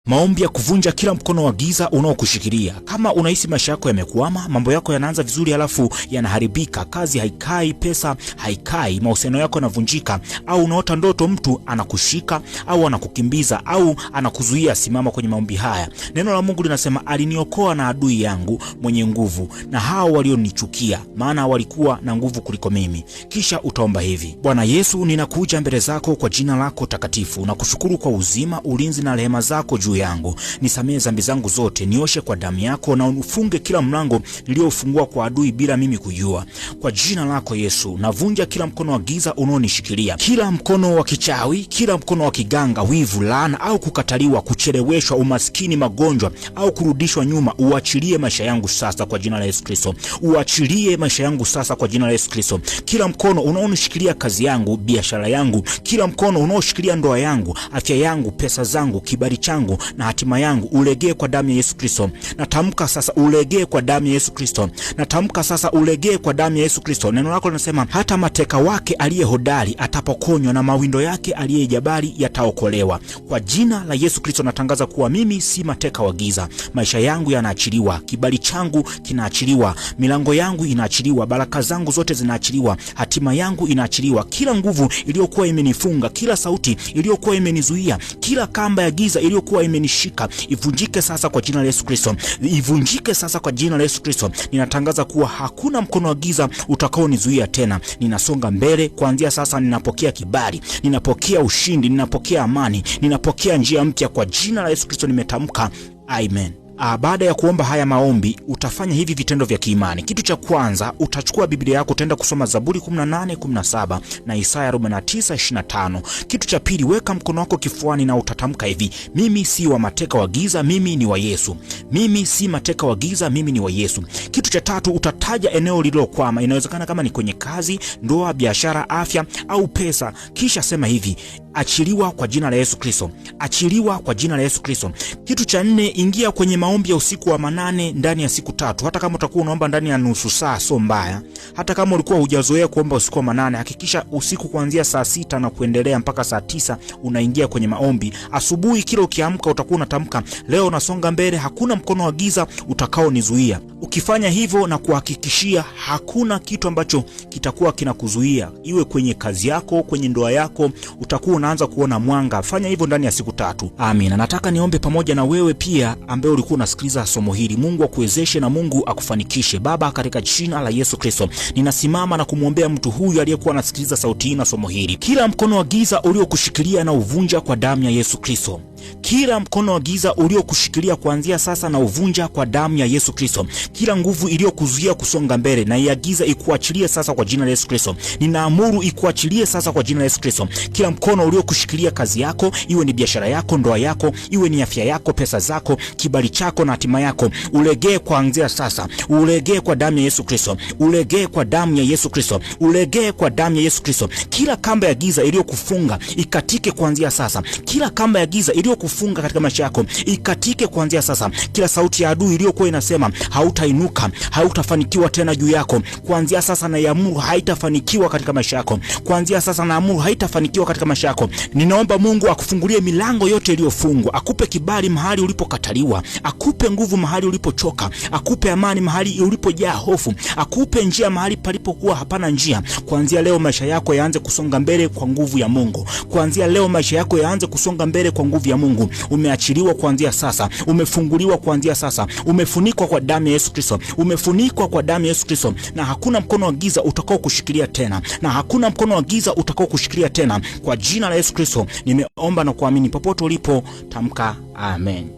Maombi ya kuvunja kila mkono wa giza unaokushikilia. Kama unahisi maisha yako yamekwama, mambo yako yanaanza vizuri halafu yanaharibika, kazi haikai, pesa haikai, mahusiano yako yanavunjika, au unaota ndoto mtu anakushika au anakukimbiza au anakuzuia, simama kwenye maombi haya. Neno la Mungu linasema, aliniokoa na adui yangu mwenye nguvu na hao walionichukia, maana walikuwa na nguvu kuliko mimi. Kisha utaomba hivi: Bwana Yesu, ninakuja mbele zako kwa jina lako takatifu na kushukuru kwa uzima, ulinzi na rehema zako juu yangu. Nisamehe dhambi zangu zote, nioshe kwa damu yako na ufunge kila mlango niliofungua kwa adui bila mimi kujua. Kwa jina lako Yesu, navunja kila mkono wa giza unaonishikilia, kila mkono wa kichawi, kila mkono wa kiganga, wivu, laana au kukataliwa, kucheleweshwa, umaskini, magonjwa au kurudishwa nyuma. Uachilie maisha yangu sasa kwa jina la Yesu Kristo. Uachilie maisha yangu sasa kwa jina la Yesu Kristo. Kila mkono unaonishikilia kazi yangu, biashara yangu, kila mkono unaoshikilia ndoa yangu, afya yangu, pesa zangu, kibali changu na hatima yangu, ulegee kwa damu ya Yesu Kristo. Natamka sasa ulegee kwa damu ya Yesu Kristo. Natamka sasa ulegee kwa damu ya Yesu Kristo. Neno lako linasema hata mateka wake aliye hodari atapokonywa na mawindo yake aliye jabali yataokolewa. Kwa jina la Yesu Kristo natangaza kuwa mimi si mateka wa giza. Maisha yangu yanaachiliwa, kibali changu kinaachiliwa, milango yangu inaachiliwa, baraka zangu zote zinaachiliwa, hatima yangu inaachiliwa. Kila nguvu iliyokuwa imenifunga, kila sauti iliyokuwa imenizuia, kila kamba ya giza iliyokuwa imenishika ivunjike sasa kwa jina la Yesu Kristo, ivunjike sasa kwa jina la Yesu Kristo. Ninatangaza kuwa hakuna mkono wa giza utakaonizuia tena. Ninasonga mbele kuanzia sasa. Ninapokea kibali, ninapokea ushindi, ninapokea amani, ninapokea njia mpya kwa jina la Yesu Kristo. Nimetamka, amen. Baada ya kuomba haya maombi utafanya hivi vitendo vya kiimani. Kitu cha kwanza, utachukua Biblia yako utaenda kusoma Zaburi 18:17 na Isaya 49:25. Kitu cha pili, weka mkono wako kifuani na utatamka hivi: mimi si wa mateka wa giza, mimi ni wa Yesu. Mimi si mateka wa giza, mimi ni wa Yesu. Kitu cha tatu, utataja eneo lililokwama. Inawezekana kama ni kwenye kazi, ndoa, biashara, afya au pesa. Kisha sema hivi: achiliwa kwa jina la Yesu Kristo, achiliwa kwa jina la Yesu Kristo. Kitu cha nne, ingia kwenye maombi ya usiku wa manane ndani ya siku 3. Hata kama utakuwa unaomba ndani ya nusu saa, sio mbaya. Hata kama ulikuwa hujazoea kuomba usiku wa manane, hakikisha usiku kuanzia saa 6 na kuendelea mpaka saa 9 unaingia kwenye maombi. Asubuhi kila ukiamka utakuwa unatamka, leo nasonga mbele, hakuna mkono wa giza utakaonizuia. Ukifanya hivyo na kuhakikishia, hakuna kitu ambacho kitakuwa kinakuzuia, iwe kwenye kazi yako, kwenye ndoa yako, utakuwa unaanza kuona mwanga. Fanya hivyo ndani ya siku 3. Amina. Nataka niombe pamoja na wewe pia ambaye ulikuwa unasikiliza somo hili. Mungu akuwezeshe na Mungu akufanikishe. Baba, katika jina la Yesu Kristo, ninasimama na kumwombea mtu huyu aliyekuwa anasikiliza sauti hii na somo hili. Kila mkono wa giza uliokushikilia na uvunja kwa damu ya Yesu Kristo. Kila mkono wa giza uliokushikilia kuanzia sasa na uvunja kwa damu ya Yesu Kristo. Kila nguvu iliyokuzuia kusonga mbele na iagiza ikuachilie sasa kwa jina la Yesu Kristo. Ninaamuru ikuachilie sasa kwa jina la Yesu Kristo. Kila mkono uliokushikilia kazi yako, iwe ni biashara yako, ndoa yako, iwe ni afya yako, pesa zako, kibali chako na hatima yako, ulegee kuanzia sasa. Ulegee kwa damu ya Yesu Kristo. Ulegee kwa damu ya Yesu Kristo. Ulegee kwa damu ya Yesu Kristo. Kila kamba ya giza iliyokufunga ikatike kuanzia sasa. Kila kamba ya giza iliyokufunga katika maisha yako ikatike kuanzia sasa. Kila sauti ya adui iliyokuwa inasema hautainuka, hautafanikiwa tena juu yako, kuanzia sasa naiamuru haitafanikiwa katika maisha yako. Kuanzia sasa naamuru haitafanikiwa katika maisha yako. Ninaomba Mungu akufungulie milango yote iliyofungwa, akupe kibali mahali ulipokataliwa, akupe nguvu mahali ulipochoka, akupe amani mahali ulipojaa hofu, akupe njia mahali palipokuwa hapana njia. Kuanzia leo maisha yako yaanze kusonga mbele kwa nguvu ya Mungu. Kuanzia leo maisha yako yaanze kusonga mbele kwa nguvu ya Mungu. Umeachiliwa kuanzia sasa, umefunguliwa kuanzia sasa, umefunikwa kwa damu ya Yesu Kristo, umefunikwa kwa damu ya Yesu Kristo, na hakuna mkono wa giza utakao kushikilia tena, na hakuna mkono wa giza utakao kushikilia tena. Kwa jina la Yesu Kristo nimeomba na kuamini. Popote ulipo, tamka amen.